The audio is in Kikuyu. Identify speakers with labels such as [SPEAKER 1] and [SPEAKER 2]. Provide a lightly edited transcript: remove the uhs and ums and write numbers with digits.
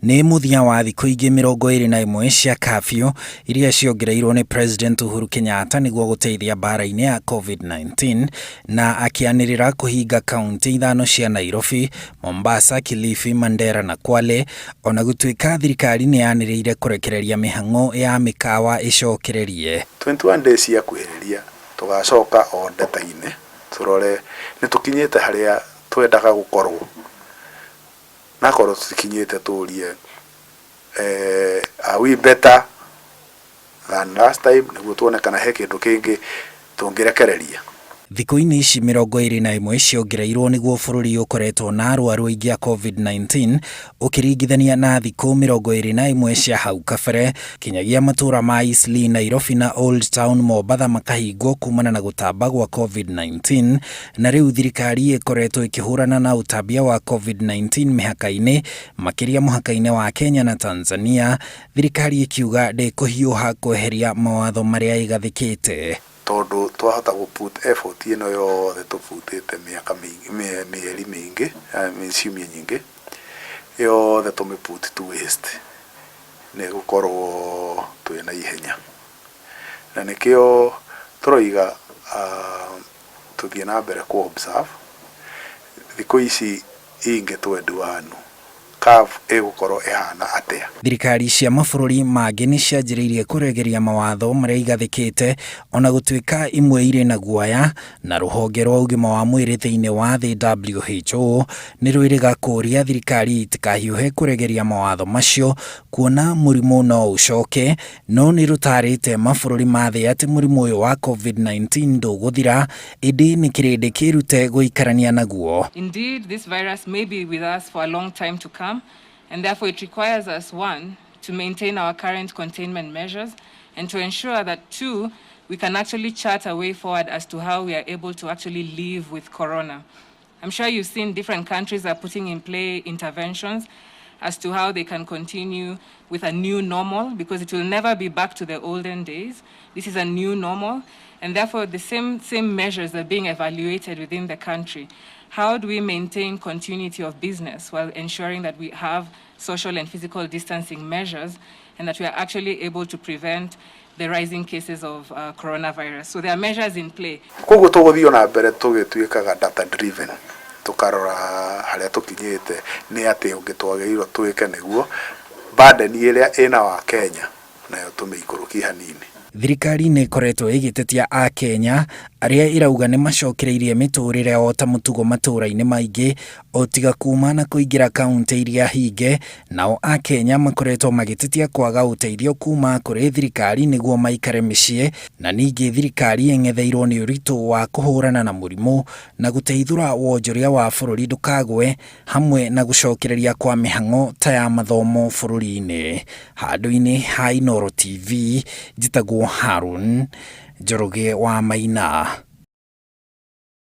[SPEAKER 1] Nĩ mũthia wa thikũ ingĩ 21 cia curfew iria ciongereirwo nĩ President Uhuru Kenyatta nĩguo gũteithia mbaara-inĩ ya Covid-19 na akĩanĩrĩra kũhinga kaunti ithano cia Nairobi, Mombasa, Kilifi, Mandera na Kwale ona gũtuĩka thirikari nĩ yanĩrĩire kũrekereria mĩhang'o ya mĩkawa ĩcokererie.
[SPEAKER 2] 21 days ciakuhĩrĩria tũgacoka o data-inĩ tũrore nĩ tũkinyĩte harĩa twendaga gũkorwo na akorwo tũtikinyĩte tũrie are we better than last time nĩguo tuone kana he kĩndũ kĩngĩ tũngĩrekereria.
[SPEAKER 1] Thikũ-inĩ ici 21 ciongereirwo nĩguo bũrũri ũkoretwo na arwaru aingĩ a Covid-19 ũkĩringithania na thikũ 21 cia hau kabere, kinyagia matũra ma Eastleigh, Nairobi na Old Town Mombatha makahingwo kumana na gũtamba gwa Covid-19, na rĩu thirikari ĩkoretwo ĩkĩhũrana na ũtambia wa Covid-19 mĩhaka-inĩ, makĩria mũhaka-inĩ wa Kenya na Tanzania, thirikari ĩkiuga ndĩkũhiũha kweheria mawatho marĩa ĩgathĩkĩte.
[SPEAKER 2] Tondũ twahota gũ put effort ĩno yothe tũbutĩte mĩaka mĩingĩ, mĩeri mĩingĩ, ciumia nyingĩ, yothe tũmĩ put to waste nĩ gũkorwo twĩna ihenya. Na nĩkĩo tũroiga tũthiĩ na mbere kũ observe thikũ ici ingĩ 21 curve ĩgũkorwo ĩhana atĩa.
[SPEAKER 1] Thirikari cia mabũrũri mangĩ nĩ cianjĩrĩirie kũregeria mawatho marĩa igathĩkĩte ona gũtuĩka imwe irĩ na guoya, na rũhonge rwa ũgima wa mwĩrĩ thĩinĩ wa thĩ WHO nĩ rwĩrĩga kũũria thirikari itikahiũhe kũregeria mawatho macio kuona mũrimũ no ũcoke, no nĩ rũtarĩte mabũrũri ma thĩ atĩ mũrimũ ũyũ wa Covid-19 ndũgũthira, ĩndĩ nĩ kĩrĩndĩ kĩrute gũikarania naguo.
[SPEAKER 3] Indeed, this virus may be with us for a long time to come, and therefore it requires us, one, to maintain our current containment measures, and to ensure that, two, we can actually chart a way forward as to how we are able to actually live with corona. I'm sure you've seen different countries are putting in play interventions as to how they can continue with a new normal, because it will never be back to the olden days. This is a new normal, and therefore the same measures are being evaluated within the country. How do we maintain continuity of business while ensuring that we have social and physical distancing measures and that we are actually able to prevent the rising cases of coronavirus? So there are measures in play.
[SPEAKER 2] Koguo tũgũthiĩ ona mbere tũgĩtuĩkaga data driven, tũkarora harĩa tũkinyĩte nĩ atĩ ũngĩ twagĩrĩirwo twĩke nĩguo burden ĩrĩa ĩna wa Kenya nayo tũmĩikũrũkie hanini.
[SPEAKER 1] Thirikari nĩ ĩkoretwo ĩgĩtetia Akenya arĩa ĩrauga nĩ macokereirie mĩtũrĩre o ta mũtugo matũũra-inĩ maingĩ o tiga kuma na kũingĩra kaunti iria hinge, nao Akenya makoretwo magĩtetia kwaga ũteithio kuma kũrĩ thirikari nĩguo maikare mĩciĩ, na ningĩ thirikari ĩng'etheirwo nĩ ũritũ wa kũhũrana na mũrimũ na gũteithũra wonjoria wa bũrũri ndũkagwe, hamwe na gũcokereria kwa mĩhang'o ta ya mathomo bũrũri-inĩ. Handũ-inĩ ha Inooro TV, njĩtagwo Harun Njoroge wa Maina.